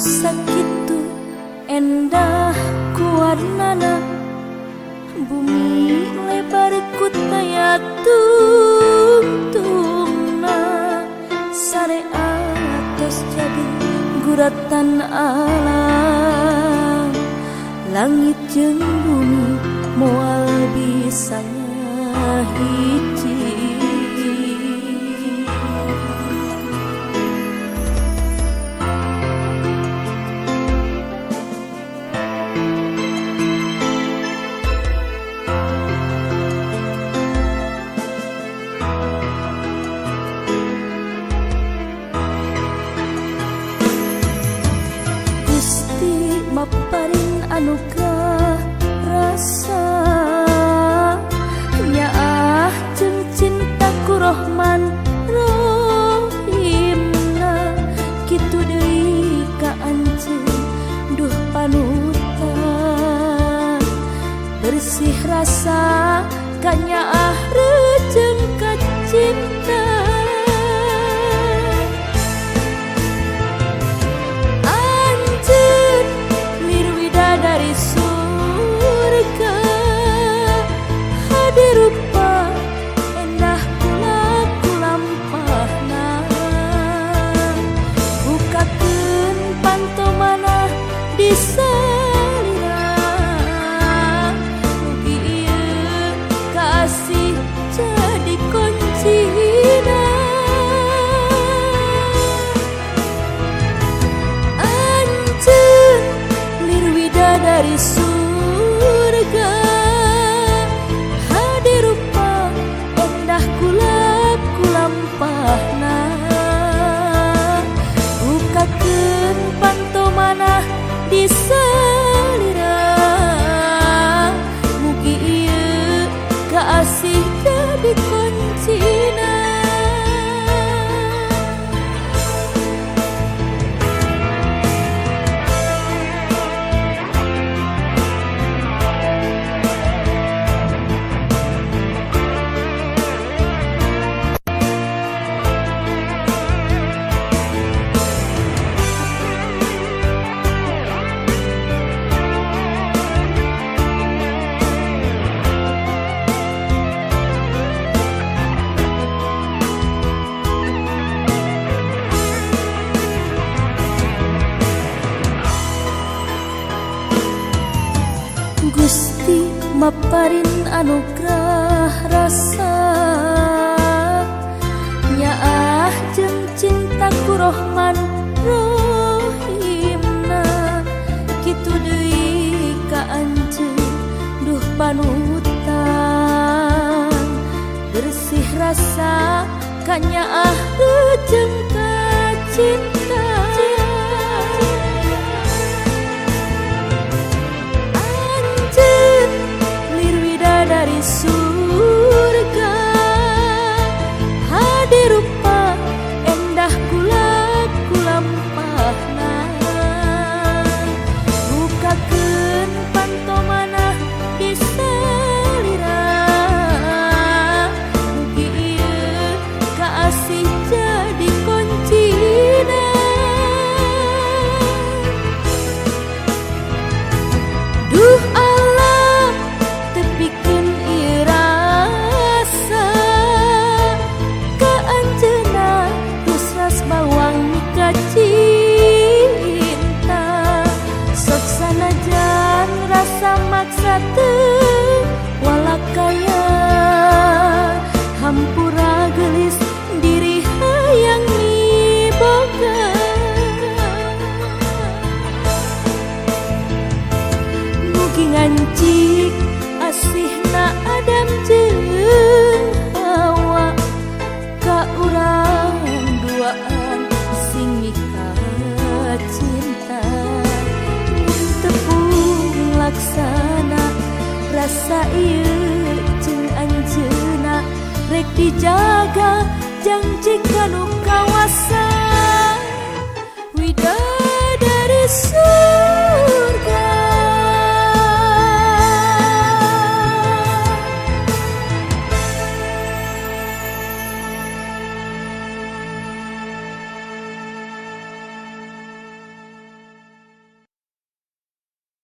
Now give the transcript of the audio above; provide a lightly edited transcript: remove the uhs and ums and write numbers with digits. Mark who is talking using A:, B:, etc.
A: Sakitu endah kuwarnana, bumi lebar ku taya tungtungna, sare atos jadi guratan alam, langit jeung bumi moal bisa ngahiji. Maparin anugerah rasa nyaah jeung cinta ku Rohman Rohimna, kitu deui ka anjeun duh panutan, bersih rasa kanyaah rejeung ka cinta. Dari surga hadir rupa endah kula kulampahna, bukakeun pantomana di salira, mugi ieu kasih jadi kuncina. Anjeun dari surga hadir rupa endah kula kulampahna, bukakeun pantomana di salira, mugi ieu kaasih jadi kuncina. Gusti maparin anugerah rasa nyaah jeung cinta ku Rohman Rohimna, kitu deui ka anjeun duh panutan, bersih rasa kanyaah rejeung ka cinta. Dari surga hadir rupa endah kula kulampahna, bukakeun pantomana di salira, mugi ieu kaasih jadi kuncina. Duh alam tepikeun rasa ka anjeunna tusras bawang mika cinta, sok sanajan rasa maksa teu walakaya, hampura geulis diri hayang miboga. Mugi ngancik asihna Adam jeung Hawa, ka urang duaan sing mika cinta, mun tepung laksana rasa ieu jeung anjeunna rek dijaga.